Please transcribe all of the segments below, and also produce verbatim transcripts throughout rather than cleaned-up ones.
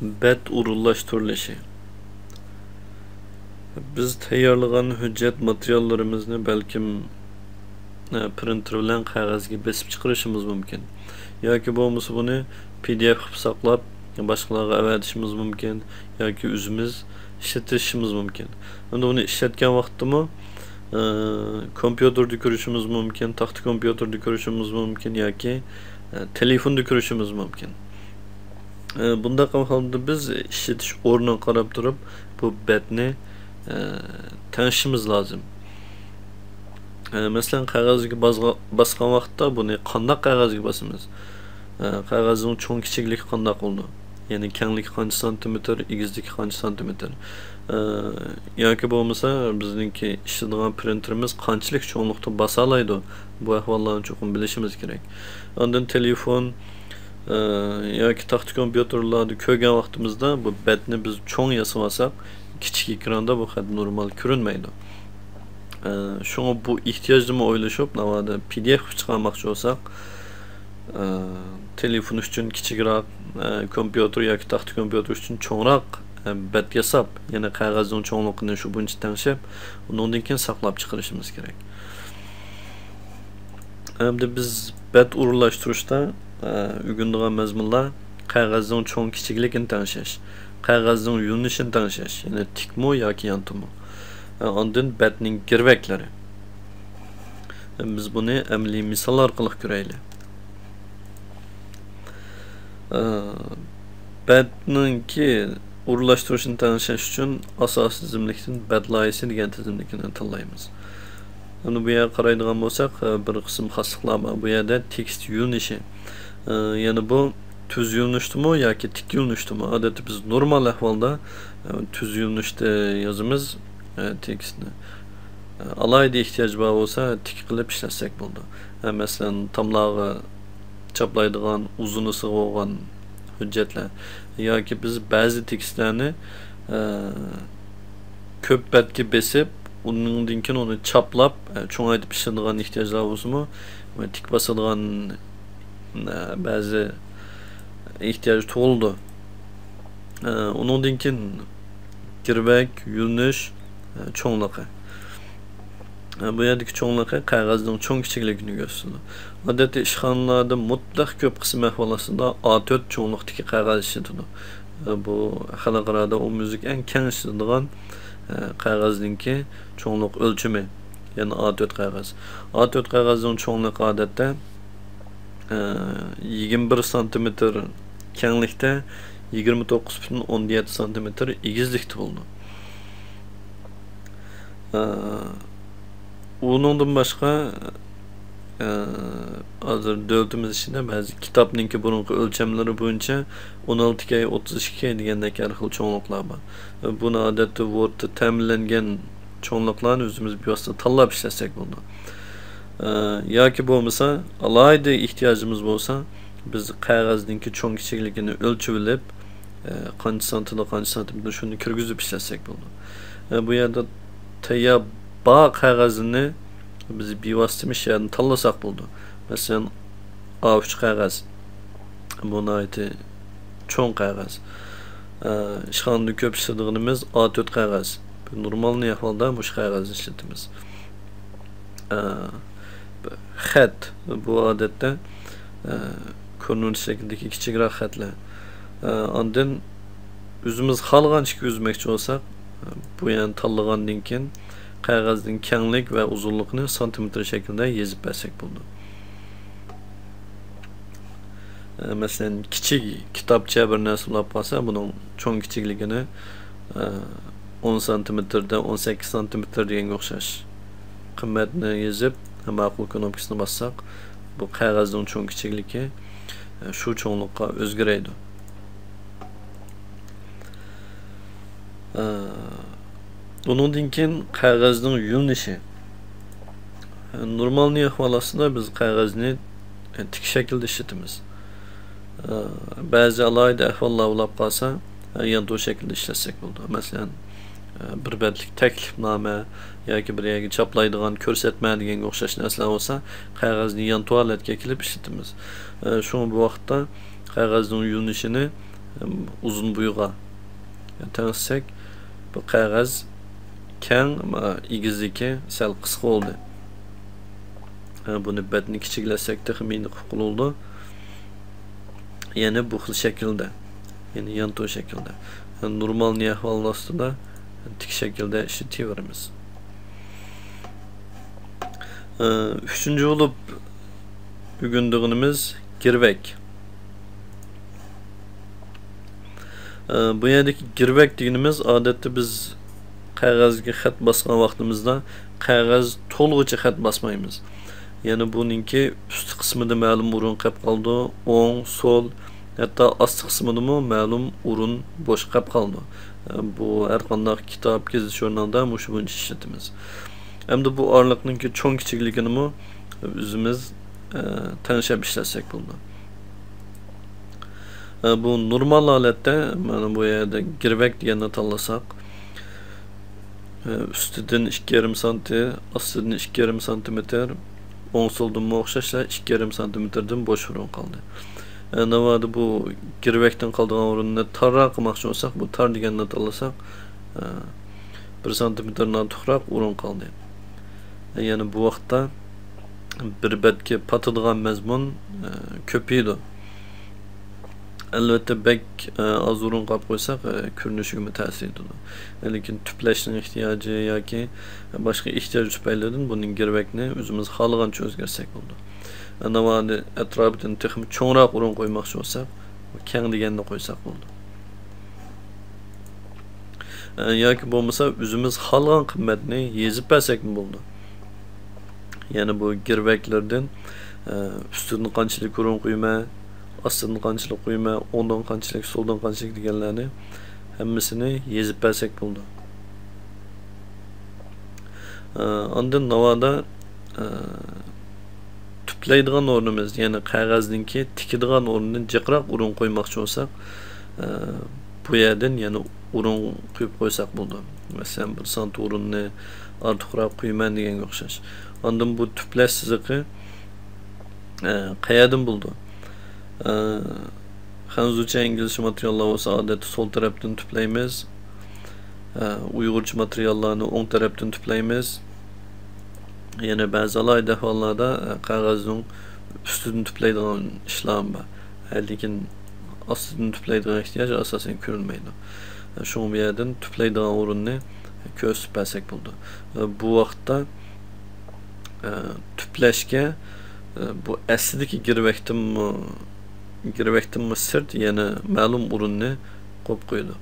بەت ئورۇنلاشتۇرۇلۇشى. بىز تەييارلىغان ھۆججەت ماتېرىياللىرىمىزنى بەلكىم، ئە، پرىنتېر بىلەن قەغەزگە بېسىپ چىقىرىشىمىز مۇمكىن. ياكى بولمىسا بۇنى پى دى ئېف قىلىپ ساقلاپ، باشقىلارغا ئەۋەتىشىمىز مۇمكىن. ياكى ئۆزىمىز ئىشلىتىشىمىز مۇمكىن. ئەمدى بۇنى ئىشلەتكەن ۋاقىتتىمۇ، ئە، كومپيۇتېردا كۆرۈشىمىز مۇمكىن، تاختا كومپيۇتېردا كۆرۈشىمىز مۇمكىن ياكى، ئە، تېلېفوندا كۆرۈشىمىز مۇمكىن. ئە، بۇنداق ئەھۋالدا بىز ئىشلىتىش ئورنىغا قاراپ تۇرۇپ، بۇ بەتنى، ئە، تەڭشىشىمىز لازىم. ئە، مەسىلەن، قەغەزگە بازغا-، باسقان ۋاقىتتا بۇنى قانداق قەغەزگە باسىمىز؟ ئە، قەغەزنىڭ چوڭ كىچىكلىكى قانداق بولىدۇ؟ يەنى كەڭلىكى قانچە سانتىمېتىر، ئېگىزلىكى قانچە سانتىمېتىر؟ ئە، ياكى بولمىسا بىزنىڭكى ئىشلىتىدىغان پرىنتېرىمىز قانچىلىك چوڭلۇقتا باسالايدۇ؟ بۇ ئەھۋاللارنى چوقۇم بىلىشىمىز كېرەك. ئاندىن تېلېفون، ئە، ياكى تاختا كومپيۇتېرلاردا كۆرگەن ۋاقتىمىزدا بۇ بەتنى بىز چوڭ ياسىۋالساق، كىچىك ئېكراندا بۇ خەت نورمال كۆرۈنمەيدۇ. ئە، شۇڭا بۇ ئېھتىياجنىمۇ ئويلىشىپ، ناۋادا پى دى ئېف قىلىپ چىقارماقچى بولساق، ئە، تېلېفون ئۈچۈن كىچىكرەك، ئە، كومپيۇتېر ياكى تاختا كومپيۇتېر ئۈچۈن چوڭراق، ئە، بەت ياساپ، يەنى قەغەزنىڭ چوڭلۇقىنى شۇ بويىچە تەڭشەپ، ئۇنىڭدىن كېيىن ساقلاپ چىقىرىشىمىز كېرەك. ئەمدى بىز بەت ئورۇنلاشتۇرۇشتا، ئە، ئۆگىنىدىغان مەزمۇنلار قەغەزنىڭ چوڭ كىچىكلىكىنى تەڭشەش، قەغەزنىڭ يۆنىلىشىنى تەڭشەش، يەنى تىكمۇ ياكى يانتۇمۇ. ئە، ئاندىن بەتنىڭ گىرۋەكلىرى. ئە، بىز بۇنى ئەمەلىي مىسال ئارقىلىق كۆرەيلى. ئە، بەتنىڭكى ئورۇنلاشتۇرۇشىنى تەڭشەش ئۈچۈن ئاساسىي تىزىملىكتىن بەت لايىھەسى دېگەن تىزىملىكنى تاللايمىز. ئەمدى بۇ يەرگە قارايدىغان بولساق، ئە، بىر قىسىم خاسلىقلار بار. بۇ يەردە تېكىست يۆنىشى. ئە، يەنى بۇ تۈز يۆنىشتىمۇ ياكى تىك يۆنىشتىمۇ؟ ئادەتتە بىز نورمال ئەھۋالدا، ئە، تۈز يۆنىشتە يازىمىز، ئە، تېكىستنى. ئە، ئالاھىدە ئېھتىياج بار بولسا، تىك قىلىپ ئىشلەتسەك بولىدۇ. ئە، مەسىلەن، تاملارغا چاپلايدىغان ئۇزۇنىسىغا بولغان ھۆججەتلەر ياكى بىز بەزى تېكىستلەرنى، ئە، كۆپ بەتكە بېسىپ، ئۇنىڭدىن كېيىن ئۇنى چاپلاپ، ئە، چوڭايتىپ ئىشلىتىدىغان ئېھتىياجلار بولسىمۇ، تىك باسىدىغان، ئە، بەزى ئېھتىياج تۇغۇلىدۇ. ئە، ئۇنىڭدىن كېيىن گىرۋەك، يۆنىلىش، ئە، چوڭلۇقى. ئە، بۇ يەردىكى چوڭلۇقى قەغەزنىڭ چوڭ كىچىكلىكىنى كۆرسىتىدۇ. ئادەتتە ئىشخانىلاردا مۇتلەق كۆپ قىسىم ئەھۋال ئاستىدا ئا تۆت چوڭلۇقتىكى قەغەز ئىشلىتىدۇ. ئە، بۇ خەلقئارادا ئومۇميۈزلۈك ئەڭ كەڭ ئىشلىتىدىغان، ئە، قەغەزنىڭكى چوڭلۇق ئۆلچىمى، يەنى ئا تۆت قەغەز. ئا تۆت قەغەزنىڭ چوڭلۇقى ئادەتتە، ئە، يىگىرمە بىر سانتىمېتىر كەڭلىكتە، يىگىرمە توققۇز پۈتۈن ئوندىن يەتتە سانتىمېتىر ئېگىزلىكتە بولىدۇ. ئە، ئۇنىڭدىن باشقا، ئە، ھازىر دۆلىتىمىز ئىچىدە بەزى كىتابنىڭكى بۇرۇنقى ئۆلچەملىرى بويىچە ئون ئالتە كەي، ئوتتۇز ئىككى كەي دېگەندەك ھەر خىل چوڭلۇقلار بار. ئە، بۇنى ئادەتتە ۋوردتا تەمىنلەنگەن چوڭلۇقلارنى ئۆزىمىز بىۋاسىتە تاللاپ ئىشلەتسەك بولىدۇ. ئە، ياكى بولمىسا، ئالاھىدە ئېھتىياجىمىز بولسا، بىز قەغەزنىڭكى چوڭ كىچىكلىكىنى ئۆلچىۋېلىپ، ئە، قانچە سانتىدا قانچە سانتىمېتىر، شۇنى كىرگۈزۈپ ئىشلەتسەك بولىدۇ. ئە، بۇ يەردە تەييار بار قەغەزنى بىز بىۋاسىتە مۇشۇ يەردىن تاللىساق بولىدۇ. مەسىلەن، ئا ئۈچ قەغەز. بۇ ناھايىتى چوڭ قەغەز. ئە، ئىشخانىدا كۆپ ئىشلىتىدىغىنىمىز ئا تۆت قەغەز. نورمالنى ئەھۋالدا مۇشۇ قەغەزنى ئىشلىتىمىز. ئە، خەت، بۇ ئادەتتە، ئە، كۆرۈنۈش شەكلىدىكى كىچىكرەك خەتلەر. ئە، ئاندىن ئۆزىمىز خالىغانچە كىرگۈزمەكچى بولساق، بۇ يەرنى تاللىغاندىن كېيىن قەغەزنىڭ كەڭلىك ۋە ئۇزۇنلۇقىنى سانتىمېتىر شەكلىدە يېزىپ بەرسەك بولىدۇ. ئە، مەسىلەن، كىچىك كىتابچە بىر نەرسە بولۇپ قالسا، بۇنىڭ چوڭ كىچىكلىكىنى، ئە، ئون سانتىمېتىردىن ئون سەككىز سانتىمېتىر دېگەنگە ئوخشاش قىممەتنى يېزىپ، ماقۇل كۇنۇپكىسىنى باسساق، بۇ قەغەزنىڭ چوڭ كىچىكلىكى، ئە، شۇ چوڭلۇققا ئۆزگىرەيدۇ. ئە، ئۇنىڭدىن كېيىن قەغەزنىڭ يۆنىلىشى. نورمالنى ئەھۋال ئاستىدا بىز قەغەزنى، ئە، تىك شەكىلدە ئىشلىتىمىز. ئە، بەزى ئالاھىدە ئەھۋاللار بولۇپ قالسا، ئە، يانتۇ شەكلىدە ئىشلەتسەك بولىدۇ. مەسىلەن، ئە، بىر بەتلىك تەكلىپنامە ياكى بىر يەرگە چاپلايدىغان كۆرسەتمە دېگەنگە ئوخشاش نەرسىلەر بولسا، قەغەزنى يانتۇ ھالەتكە كېلىپ ئىشلىتىمىز. ئە، شۇڭا بۇ ۋاقىتتا قەغەزنىڭ يۆنىلىشىنى، ئۇزۇن بويىغا تەڭشىسەك، بۇ قەغەز كەڭ، ئېگىزلىكى سەل قىسقا بولدى. بۇنى بەتنى كىچىكلەتسەك تېخىمۇ ئېنىق ئۇقۇلىدۇ. يەنى بۇ خىل شەكىلدە، يەنى يانتۇ شەكىلدە. نورمال ئەھۋال ئاستىدا تىك شەكىلدە ئىشلىتىۋېرىمىز. ئۈچىنچى بولۇپ ئۆگىنىدىغىنىمىز گىرۋەك. بۇ يەردىكى گىرۋەك دېگىنىمىز، ئادەتتە بىز قەغەزگە خەت باسقان ۋاقتىمىزدا قەغەز تولغۇچە خەت باسمايمىز. يەنى بۇنىڭكى ئۈستى قىسمىدا مەلۇم ئورۇن قېلىپ قالىدۇ، ئوڭ، سول، ھەتتا ئاستى قىسمىدىمۇ مەلۇم ئورۇن بوش قېلىپ قالىدۇ. بۇ ھەر قانداق كىتاب، گېزىت ژۇرنالدا مۇشۇ بويىچە ئىشلىتىمىز. ئەمدى بۇ ئارىلىقنىڭكى چوڭ كىچىكلىكىنىمۇ ئۆزىمىز تەڭشەپ ئىشلەتسەك بولىدۇ. بۇ نورمال ھالەتتە مانا بۇ يەردە گىرۋەك دېگەننى تاللىساق، ئۈستىدىن ئىككى يېرىم سانتى، ئاستىدىن ئىككى يېرىم سانتىمېتىر، ئوڭ سولدىنمۇ ئوخشاشلا ئىككى يېرىم سانتىمېتىردىن بوش ئورۇن قالدى. ناۋادا بۇ گىرۋەكتىن قالىدىغان ئورۇننى تارراق قىلماقچى بولساق، بۇ تار دېگەننى تاللىساق، بىر سانتىمېتىردىن ئارتۇقراق ئورۇن قالدى. يەنى بۇ ۋاقىتتا بىر بەتكە پاتىدىغان مەزمۇن كۆپىيىدۇ. ئەلۋەتتە، بەك ئاز ئورۇن قاپ قويساق، كۆرۈنۈشىگىمۇ تەسىر يېتىدۇ. لېكىن تۈپلەشنىڭ ئېھتىياجى ياكى باشقا ئېھتىياج تۈپەيلىدىن بۇنىڭ گىرۋەكنى ئۆزىمىز خالىغانچە ئۆزگەرتسەك بولىدۇ. ناۋادا ئەتراپىدىن تېخىمۇ چوڭراق ئورۇن قويماقچى بولساق، كەڭ دېگەننى قويساق بولىدۇ. ياكى بولمىسا ئۆزىمىز خالىغان قىممەتنى يېزىپ بەرسەكمۇ بولىدۇ. يەنى بۇ گىرۋەكلەردىن ئۈستىدىن قانچىلىك ئورۇن قويىمەن، ئاستىدىن قانچىلىك قويىمەن، ئوڭدىن قانچىلىك، سولدىن قانچىلىك دېگەنلەرنى ھەممىسىنى يېزىپ بەرسەك بولىدۇ. ئاندىن ناۋادا تۈپلەيدىغان ئورنىمىز، يەنى قەغەزنىڭكى تىكىدىغان ئورنىدىن جىقراق ئورۇن قويماقچى بولساق، بۇ يەردىن يەنە ئورۇن قويۇپ قويساق بولىدۇ. مەسىلەن، بىر سانت ئورۇننى ئارتۇقراق قويىمەن دېگەنگە ئوخشاش. ئاندىن بۇ تۈپلەش سىزىقى قەيەردىن بولىدۇ؟ خەنزۇچە، ئىنگلىزچە ماتېرىياللار بولسا ئادەتتە سول تەرەپتىن تۈپلەيمىز. ئۇيغۇرچە ماتېرىياللارنى ئوڭ تەرەپتىن تۈپلەيمىز. يەنە بەزى ئالاھىدە ئەھۋاللاردا قەغەزنىڭ ئۈستىدىن تۈپلەيدىغان ئىشلارمۇ بار. لېكىن ئاستىدىن تۈپلەيدىغان ئېھتىياج ئاساسەن كۆرۈنمەيدۇ. شۇڭا بۇ يەردىن تۈپلەيدىغان ئورۇننى كۆرسىتىپ بەرسەك بولىدۇ. بۇ ۋاقىتتا تۈپلەشكە بۇ ئەسلىدىكى گىرۋەكتىنمۇ، گىرۋەكتىنمۇ سىرت يەنە مەلۇم ئورۇننى قويۇپ قويىدۇ.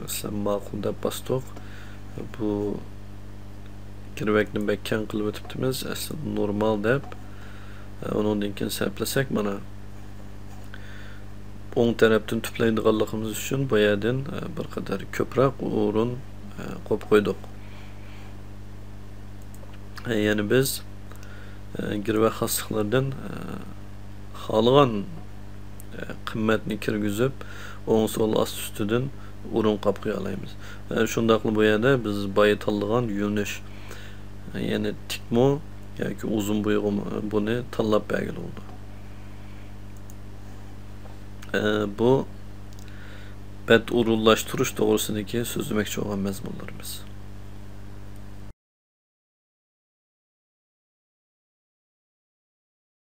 مەسىلەن، ماقۇل دەپ باستۇق. بۇ گىرۋەكنى بەك كەڭ قىلىۋېتىپتىمىز. ئەسلىدە نورمال دەپ، ئۇنىڭدىن كېيىن سەپلىسەك، مانا، ئوڭ تەرەپتىن تۈپلەيدىغانلىقىمىز ئۈچۈن بۇ يەردىن بىر قەدەر كۆپرەك ئورۇن قويۇپ قويدۇق. يەنى بىز گىرۋەك خاسلىقلىرىدىن خالىغان قىممەتنى كىرگۈزۈپ، ئوڭ، سول، ئاستى، ئۈستىدىن ئورۇن قاپ قويالايمىز. شۇنداقلا بۇ يەردە بىز بايا تاللىغان يۆنىلىش، يەنى تىكمۇ ياكى ئۇزۇن بويىغىمۇ، بۇنى تاللاپ بەرگىلى بولىدۇ. بۇ بەت ئورۇنلاشتۇرۇش توغرىسىدىكى سۆزلىمەكچى بولغان مەزمۇنلىرىمىز.